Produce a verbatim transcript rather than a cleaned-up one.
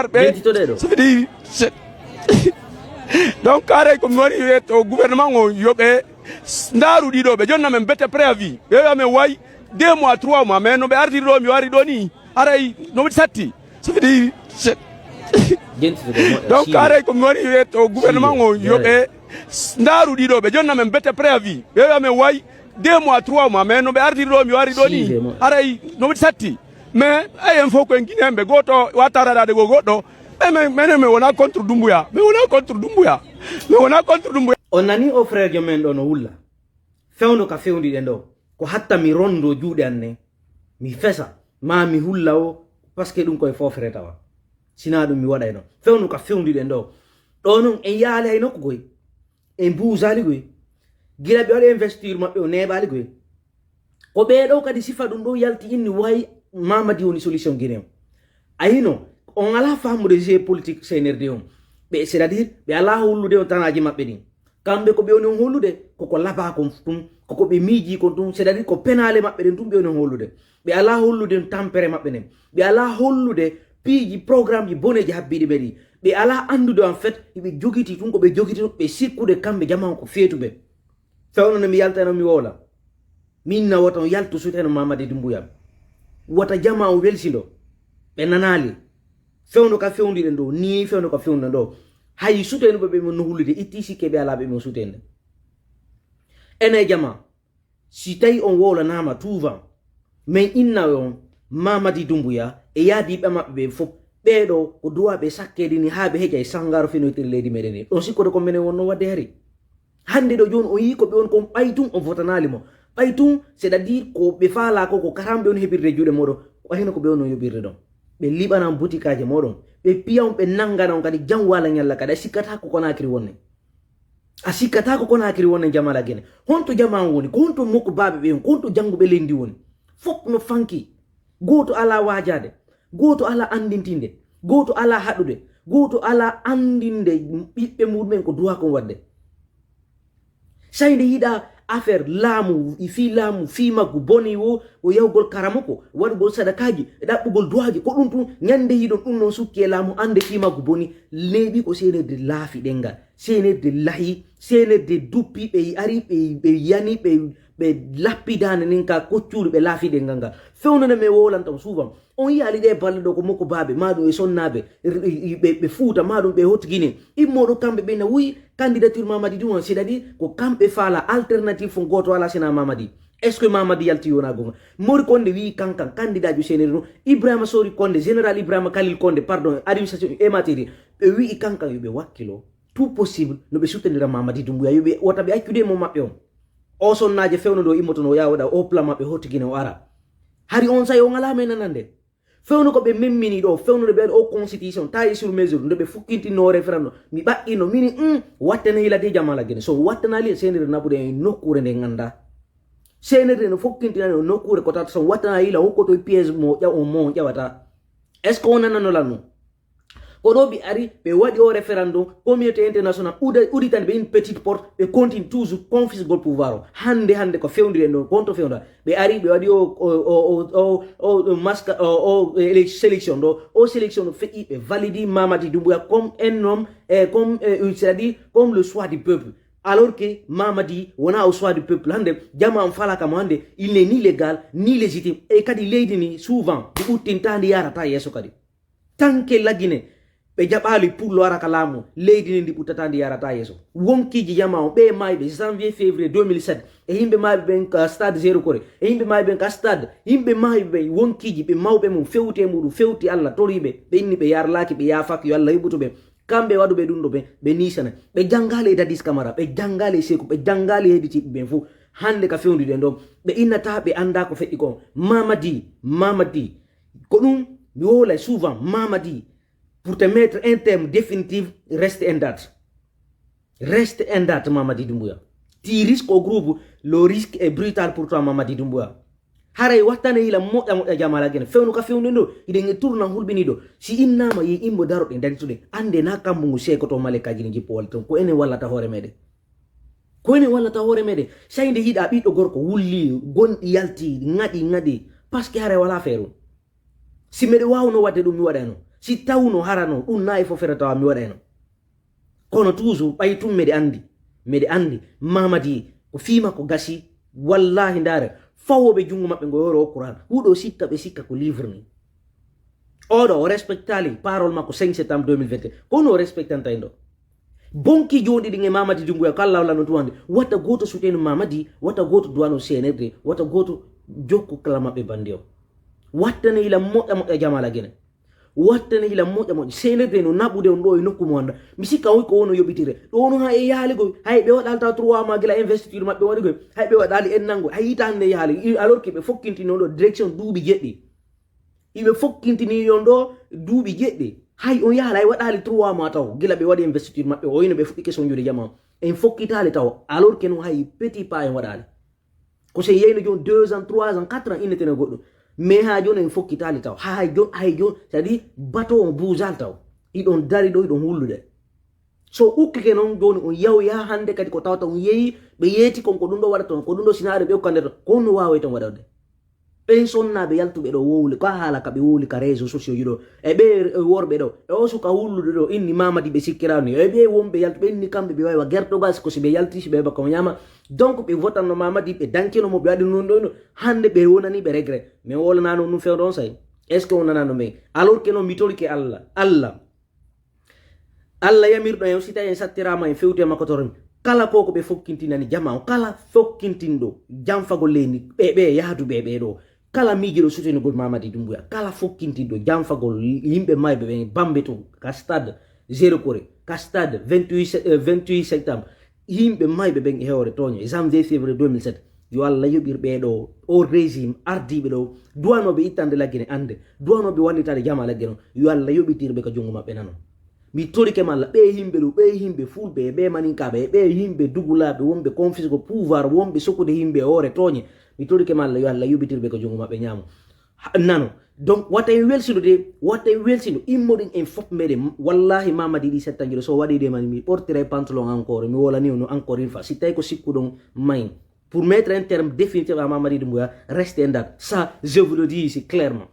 Ɓe- Jentitoɗe ɗo. Ça veut dire, c'est- donc haray ko mi wari wiyde o gouvernement o, yo ɓe ndaaru ɗiɗo ɓe jonna men bete préavis, ɓe wiya men way deux mois, trois mois, mais no ɓe artiri ɗo, mi wari ɗo ni, haray no ɓe satti. Ça veut dire, c'est- Jentitoɗe mo- donc Siidi. Haray ko mi wari wiyde o gouvernement o, yo ɓe ndaaru ɗiɗo ɓe jonna men bete préavis, ɓe wiya men way deux mois, trois mois, mais no ɓe artiri ɗo, mi wari ɗo ni, Siide mo- haray no ɓe satti. Mais ayen fof koye guinéenɓe, gooto watta raɗaade ko goɗɗo. Mais menen mi wona contre Dumbuya, mi wona contre Dumbuya, mi wona contre Dumbuya. On nani o frère jo men ɗo no wulla. Fewndo ka fewndi ɗen ɗo, ko hatta mi rondo juuɗe an ne, mi fesa ma mi hulla o, parce que ɗum koye fofre tawa. Sina ɗum mi waɗayno. Fewndo ka fewndi ɗen ɗo, ɗo non en yaali hay nokku koy, en buusali koy. Gila ɓe waɗi investir maɓɓe o neeɓali koy. Ko ɓee ɗo kadi sifa ɗum ɗo yalti inni way Mamadi woni solution Guinée o. Ayino, on ala famude jeu politique C N R D on. Ɓe, c'est-à-dire ɓe ala hollude on tanaji maɓɓe ɗin. Kamɓe ko ɓe woni on hollude koko laba kon tum, koko ɓe miiji kon tum, c'est-à-dire ko penale maɓɓe ɗen tum ɓe woni on hollude. Ɓe ala hollude on tampere maɓɓe nden. Ɓe ala hollude piiji programme ji boneji habbiɗi ɓe ɗi. Ɓe ala andude en fait hiɓe jogiti tum ko ɓe jogiti tum, ɓe sikkude kamɓe jama on ko feetuɓe. Fewndo nde mi yaltano mi wowla. Min na wata on yaltu suteno Mamadi Dumbuya. Wata jama on welsindo. Ɓe nanali. Fewndo ka fewndi ɗen ɗo, ni fewndo ka fewndi ɗen ɗo. Hay sutenuɓe ɓe mon no hullude, itti sikke ɓe ala ɓe mon sutende. Ene jama, si tawi on wowlanama tuuvan, min inna on Mamadi Dumbuya e yaadiɓe maɓɓe ɓe fof, ɓeeɗo ko duwaɓe sakkede ni haa ɓe heƴa e sangaro fenoytere leydi meɗen he. Ɗon sikkode ko minen wonno wadde hari. Hannde ɗo jooni on yii ko ɓe on kon ɓay tun on votanali mo. Ɓay tun, c'est-à-dire ko ɓe faala ko, ko karamɓe on heɓirde juuɗe moɗon, ko ayno ko ɓe on on yoɓirde ɗon. Ɓe liɓanan butikaji moɗon, ɓe piya on, ɓe nangana on kadi jam wala ñalla kadi. A sikkata ko Konakiri wonne. A sikkata ko Konakiri wonne Jamala Gene. Honto jama on woni? Ko honto mokko baaɓe ɓe on? Ko honto jannguɓe leydi woni? Fof no fanki. Gooto ala waajaade. Gooto ala anndintinde. Gooto ala haɗude. Gooto ala anndinde ɓiɓɓe muɗumen ko duwa kon waɗde. Say nde yiɗa affaire laamu, fii laamu, fii maggu boni wo, o yahugol karamoko, waɗugol sadakaaji, ɗaɓɓugol duwaaji, ko ɗum tun, ñande hiɗon ɗum noon sukki e laamu, annde fii maggu boni, neeɓi ko seenirde laafi ɗenngal, seenirde lahi, seenirde duppi, ɓe ari, ɓe, ɓe yani, ɓe, ɓe lappi daande nden ka koccuuri, ɓe laafi ɗenngal ngal. Fewnana mi wowlanta on souvent. On yiyaali ɗe balɗe ɗo ko mokko baaɓe, maa ɗum e sonnaaɓe, ɓe, ɓe Fuuta, maa ɗum ɓe Haute Guinée. Immoɗo kamɓe ɓe na wuyi candidature Mamadi Dumbuya, c'est-à-dire ko kamɓe faala alternative fon gooto ala sina Mamadi. Est-ce que Mamadi yalti yona gonga? Mori Konde wiyi kankan candidat ju seneri ɗum. Ibrahima Sori Konde, général Ibrahima Khalil Konde, pardon, Aliou Sassou e materi. Ɓe wiyi kankan yo ɓe wakkilo. Tout possible, no ɓe suttandira Mamadi Dumbuya, yo ɓe wota ɓe accude mo maɓɓe on. O sonnaaje fewno ɗo immotono o yaha waɗa o plan maɓɓe Haute Guinée o ara. Hari on say on ala men nanande. Fewno ko ɓe memmini ɗo, fewnude ɓen o constitution, taille sur mesure, nde ɓe fukkintinno o référendum. Mi ɓaɗɗino, mini, um, wattene hila de Jamala Gene. So wattanali e senere naɓude e nokkure nde ganda. Senere no fukkintinani o nokkure ko tata, so wattana hila hokkoto e piège mo ƴaw-, mo ƴawata. Est-ce que o nanano lanno? Ko ɗo ɓe ari, ɓe waɗi o référendum, communauté international uda-, uditani ɓe une petite porte, ɓe continue toujours confisgol pouvoir o. Hande, hande ko fewndiri en ɗon, konto fewndira. Ɓe ari, ɓe waɗi o, o, o, o, o, o, o maska-, o, o, ele-, sélection ɗo. O sélection ɗo feƴƴi, ɓe validi Mamadi Doumbouya comme un homme, eh, comme, eh, c'est-à-dire comme le choix du peuple. Alors que Mamadi wona o choix du peuple. Hande, jama on falaka mo hande, il n'est ni légal, ni légitime. E kadi leydi ni, souvent, ko ɓuttinta ndi yarata yeeso kadi. Tanke lagine, ɓe jaɓaali pullo ara ka laamu, leydi ni ndi ɓuttata ndi yarata yeeso. Wonkiji jama on, ɓe mayɓe janvier, février deux mille sept, e yimɓe mayɓe ɓen ka stade Zéro Kore, e yimɓe mayɓe ɓen ka stade, yimɓe mayɓe ɓen, wonkiji, ɓe mawɓe mum, fewti e muɗum, fewti Allah, toriɓe, ɓe inni ɓe yarlaki, ɓe yafaki, yo Allah yoɓutu ɓe. Kamɓe waɗuɓe ɗum ɗo ɓe, ɓe nisana. Ɓe janngaali e Dadis Camara, ɓe janngaali e Seeku, ɓe janngaali e heɗitiiɓe ɓen fof. Hannde ka fewndide ɗon, ɓe innata, ɓe annda ko feƴƴi kon. Mamadi, Mamadi. Ko ɗum mi wowlay souvent, Mamadi. Pour te mettre un terme définitif, reste en date. Reste en date, Mamadi Doumbouya. Tu risques au groupe, le risque est brutal pour toi, Mamadi Doumbouya. Haray wattane hila moƴƴa moƴƴa Jamala Gene. Fewnu ka fewnu ndo, hiɗen e tourna hulɓini ɗo. Si innama ye immo daroɗen darituɗen, ande na kambu ngu seekoto malekaji ne jippo walla ton. Ko enen wallata hoore meɗen. Ko enen wallata hoore meɗen. Say nde yiɗa ɓiɗɗo gorko wulli, gonɗi yalti, ŋaɗi, ŋaɗi. Parce que haray wala feeru. Si meɗe wawno wadde ɗum, mi waɗayno. Si tawno harano ɗum nayi fof fere tawa mi waɗayno. Kono toujours ɓay tun meɗe andi, meɗe andi Mamadi ko fii makko gasi. Wallahi ndaare, fawoɓe junngo maɓɓe ngo yoro o Qur'an. Huɗo sikka ɓe sikka ko livre ni. Oɗo o respectali parole makko cinq septembre deux mille vingt et un. Kono o respectanta en ɗo. Bonki joɗi ɗin e Mamadi Doumbouya ko Allah walla no tuwande. Wata goto suteno Mamadi, wata goto duwano C N R D, wata goto jokku kala maɓɓe bandi o. Wattane ila moƴƴa moƴƴa Jamala Gene. Wattane ila moƴƴa moƴƴa. C N R D no naɓude on ɗo e nokku mo anda. Mi sikka on ko wono yoɓitire. Ɗo no ha e yaali goy. Hay ɓe waɗali taw trois mois gila investiture maɓɓe waɗi goy. Hay ɓe waɗali en nango. Hay yita hande yaali. Alors que ɓe fokkintini on ɗo direction duuɓi jeɗɗi. Iɓe fokkintini on ɗo duuɓi jeɗɗi. Hay on yaala hay waɗali trois mois taw. Gila ɓe waɗi investiture maɓɓe. O ino ɓe fuɗɗike sonjude jama. En fokkitali taw. Alors que no hay petit pas en waɗali. Ko si en yeyno jooni deux ans, trois ans, quatre ans, innetene goɗɗo. Mais haa jooni en fokkitaali taw. Haa jooni, hay jooni, c'est-à-dire bateau on buujaali taw. Iɗon dari ɗo, iɗon hullude. So ukkike noon jooni on yahoya hannde kadi ko tawata on yehi, ɓe yeeti kon ko ɗum ɗo waɗata on, ko ɗum ɗo sinaare ɓe ukkande to, ko on no waaway tan waɗande. Ɓen sonnaaɓe yaltuɓe ɗo wowli, ko a haala ka ɓe wowli ka réseaux sociaux ji ɗo. E ɓe e worɓe ɗo, e o suka hullude ɗo, inni Mamadi ɓe sikkiraani. E ɓe wonɓe yaltuɓe inni kamɓe ɓe wawi wa gertogal, ko si ɓe yalti, si ɓe heɓa ko ñaama. Donc ɓe votanno Mamadi, ɓe dankino mo, ɓe waɗi non ɗo, no. Hannde ɓe wonani ɓe regret. Mais wolanaano ɗum fewndo on say. Est-ce que wonanaano men? Alors que non, mi torike Allah. Allah. Allah yamirɗo en, si tawi en sattiraama, en fewti e makko toron. Kala ko ko ɓe fokkintinani jama on, kala fokkintinɗo janfagol leydi, ɓe, ɓe yahduɓe ɓe ɗo. Kala miijiɗo soutenugol Mamadi Doumbouya, kala fokkintinɗo janfagol yimɓe mayɓe ɓen Bambe to, ka stade Zéro Kore, ka stade vingt-huit se-, euh, vingt-huit septembre, yimɓe mayɓe ɓen e hoore tooñe, janvier, février deux mille sept, yo Allah yoɓir ɓe ɗo, o régime ardiiɓe ɗo, duwanooɓe ittande Laggine annde, duwanooɓe wallitaade jama Laggine on, yo Allah yoɓitir ɓe ka junngo maɓɓe nano. Mi torike ma Allah, ɓe yimɓe ɗo, ɓe yimɓe Fulɓe, e ɓe Maninkaaɓe, e ɓe yimɓe Dugulaaɓe, wonɓe confisque pouvoir, wonɓe sokude yimɓe e hoore tooñe, mi torike ma Allah, yo Allah yoɓitir ɓe ka junngo maɓɓe ñaamo. Ha, nano. Donc, wata en welsindo de, wata en welsindo. Immoɗin en fof meɗen. Wallahi, Mamadi ɗi settanji ɗo, so waɗi de mani, mi ɓortiray pantalon encore, mi wolani on encore une fois. Si tawi ko sikkuɗon mayin. Pour mettre un terme définitif à Mamadi Doumbouya, restez en date. Ça, je vous le dis ici clairement.